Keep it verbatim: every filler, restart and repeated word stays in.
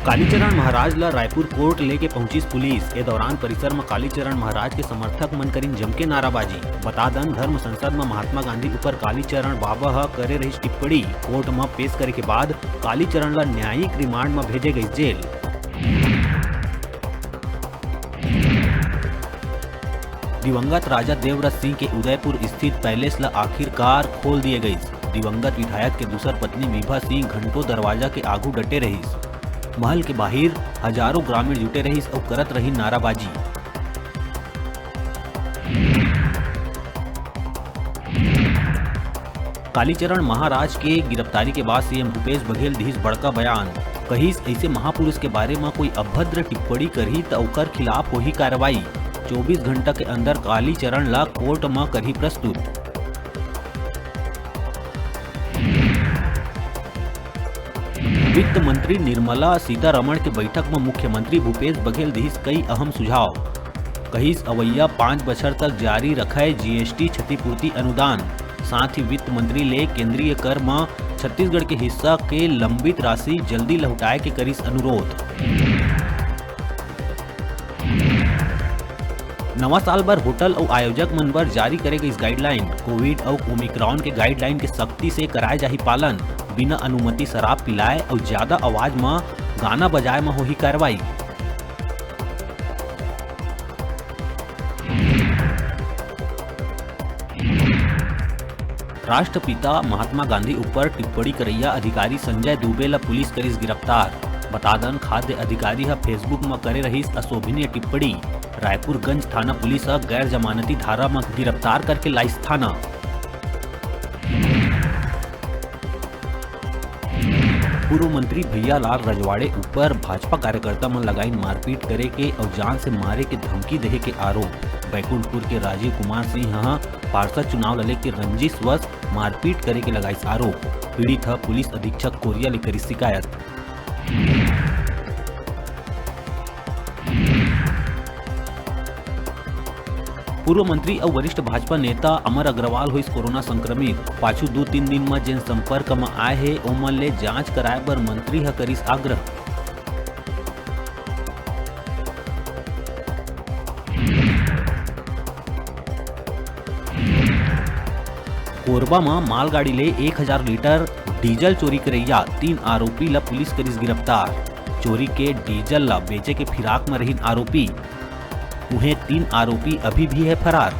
कालीचरण महाराज ल रायपुर कोर्ट लेके पहुंचिस पुलिस। ए दौरान परिसर म कालीचरण महाराज के समर्थक मन करिन जमके नाराबाजी। बता दन, धर्म संसद म महात्मा गांधी ऊपर कालीचरण बाबा ह करे रहिस टिप्पणी। कोर्ट म पेश करे के बाद कालीचरण ल न्यायिक रिमांड म भेजे गइस जेल। दिवंगत राजा देवव्रत सिंह के उदयपुर स्थित पैलेस ल आखिरकार खोल दिए गइस। दिवंगत विधायक के दूसर पत्नी विभा सिंह घंटों दरवाजा के आगू डटे रहिस। महल के बाहिर हजारों ग्रामीण जुटे रहिस अउ करत रहिन नाराबाजी। कालीचरण महाराज के गिरफ्तारी के बाद सीएम भूपेश बघेल दिहिस बड़का बयान। कहिस, ऐसे महापुरुष के बारे म कोई अभद्र टिप्पणी करही त ओकर खिलाफ होही कार्रवाई। चौबीस घंटा के अंदर कालीचरण ला कोर्ट म करही प्रस्तुत। वित्त मंत्री निर्मला सीतारमण के बैठक म मुख्यमंत्री भूपेश बघेल दिहिस कई अहम सुझाव। कहिस, अवइया पाँच बछर तक जारी रखय जीएसटी क्षतिपूर्ति अनुदान। साथ ही वित्त मंत्री ले केंद्रीय कर म छत्तीसगढ़ के हिस्सा के लंबित राशि जल्दी लहुटाए के करिस अनुरोध। नवा साल बर होटल अउ आयोजक मन बर जारी करे गइस गाइडलाइन। कोविड अउ ओमिक्रॉन के गाइडलाइन के सख्ती से कराए जाही पालन। बिना अनुमति शराब पिलाए अउ ज्यादा आवाज म गाना बजाए म होही कार्रवाई। राष्ट्रपिता महात्मा गांधी ऊपर टिप्पणी करैया अधिकारी संजय दुबे ल पुलिस करिस गिरफ्तार। बता दन, खाद्य अधिकारी ह Facebook म करे रहिस अशोभनीय टिप्पणी। रायपुरगंज थाना पुलिस ह गैर जमानती धारा म गिरफ्तार करके लाइस थाना। पूर्व मंत्री भैयालाल रजवाड़े ऊपर भाजपा कार्यकर्ता मन लगाइन मारपीट करे के अउ जान से मारे के धमकी देहे के आरोप। बैकुंठपुर के राजीव कुमार सिंह ह पार्षद चुनाव ल लेके रंजिश वश मारपीट करे के लगाइस आरोप। पीड़ित ह पुलिस अधीक्षक कोरिया ले करिस शिकायत। पूर्व मंत्री अउ वरिष्ठ भाजपा नेता अमर अग्रवाल होइस कोरोना संक्रमित। पाछू दू तीन दिन म जेन संपर्क म आए हे, ओमन ले जांच कराए बर मंत्री ह करिस आग्रह। कोरबा म मालगाड़ी ले एक हजार लीटर डीजल चोरी करइया तीन आरोपी ल पुलिस करिस गिरफ्तार। चोरी के डीजल ल बेचे के फिराक म रहिन आरोपी। उहें, तीन आरोपी अभी भी हे फरार।